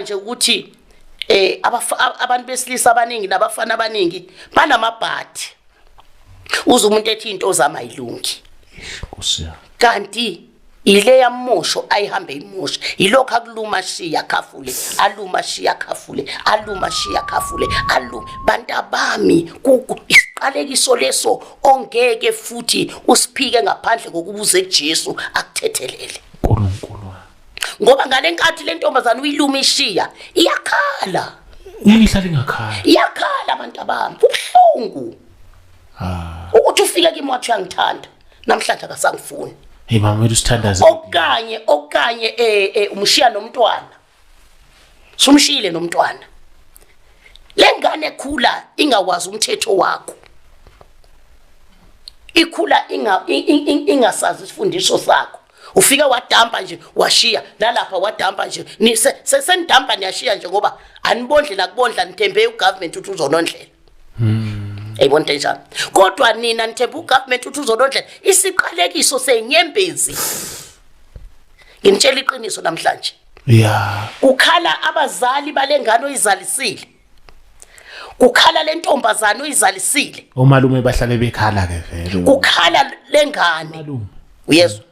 Nje ukuthi abantu besilisa abaningi nabafana abaningi banamabhadi, uze umuntu ethi into zami ayilungi. Nkosi yami. Kanti ile yamosho ayihambe imosho, yilokho akuluma shiya khafule, aluma shiya khafule, aluma shiya khafule, aluma. Bantu abami, isiqalekiso leso ongeke futhi usiphike ngaphandle kokubuza kuJesu akuthethelele. uNkulunkulu wami. Ngoba ngalenkathi lentombazana uyiluma ishiya, iyakhala. Ngeke ihlale ingakhala. Iyakhala, abantu abami, kubuhlungu Ah. ukuthi ufike kimi wathi uyangithanda, namhlanje akasangifuni. Hey mama, wethu, sithandaze. Okanye umshiya nomntwana, sumshiyile nomntwana, lengane ekhula ingawazi umthetho wakho, ikhula ingasazi isifundiso sakho. Ufike wadampa nje, washiya nalapha, wadampa nje, senidampa niyashiya nje ngoba anibondli nakubondla, nithembe ugovernment ukuthi uzonondlela. Eyibona into enjalo, kodwa nina nithembe ugovernment ukuthi uzonondlela. Isiqalekiso senyembezi, nginitshela iqiniso namhlanje. Kukhala abazali balengane oyizalisile, kukhala lentombazane oyizalisile. Omalume bahlale bekhala ke vele. Kukhala lengane. Malume. Uyezwa,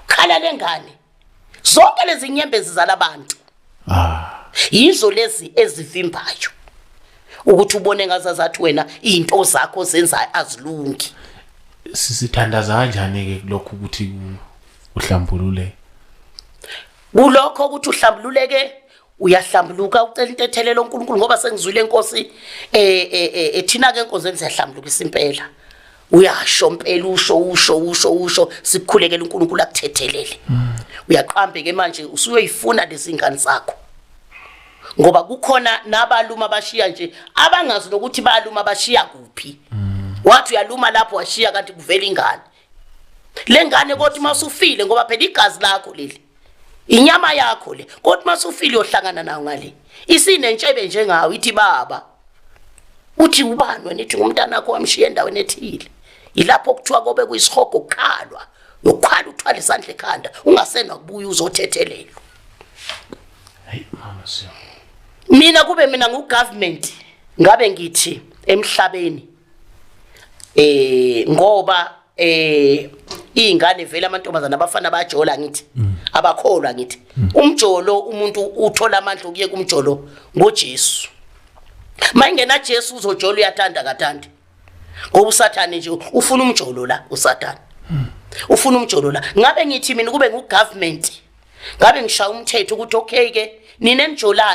kukhala lengane. Zonke lezi nyembezi zalabantu yizo lezi ezivimbayo ukuthi ubone ngazazathi wena izinto zakho zenzayo azilungi. Sisithandaza kanjani ke kulokhu ukuthi uhlambulule? Kulokho ukuthi uhlambululeke, uyahlambuluka, ucela intethelelo uNkulunkulu, ngoba sengizwile inkosi ethina ke enkonzweni siyahlambulukisa impela. Uyasho impela, usho usho usho usho, sikukhulekela, uNkulunkulu akuthethelele. Uyaqambe ke manje usuyoyifuna lezi ngane zakho, ngoba kukhona nabaluma bashiya nje abangazi nokuthi baluma bashiya kuphi. Wathi uyaluma lapho, washiya, kanti kuvela ingane. Lengane kodwa masufile, ngoba phela igazi lakho leli, inyama yakho le, kodwa masufile uyohlangana nayo ngale isinentshebe njengawe, ithi baba. Uthi ubani wena? Ithi ngumntana wakho, wamshiya endaweni ethile. Yilapho kuthiwa kobe kuyisihogo, kukhalwa yokukhala, uthwala isandla ekhanda, ungasenwa kubuya uzothethelelwa. Hey mama siyo. Mina kube mina ngugovernment, ngabe ngithi emhlabeni, ngoba ingane vele, amantombazana abafana bajola, ngithi abakholwa, ngithi umjolo, umuntu uthola amandla okuye kumjolo ngoJesu. Mayingena Jesu uzojola, uyathanda kathandi, ngoba uSathane nje ufuna umjolo la, uSathane ufuna umjolo la. Ngabe ngithi mina kube ngugovernment, ngabe ngishaya umthetho ukuthi okay ke nina enijolayo.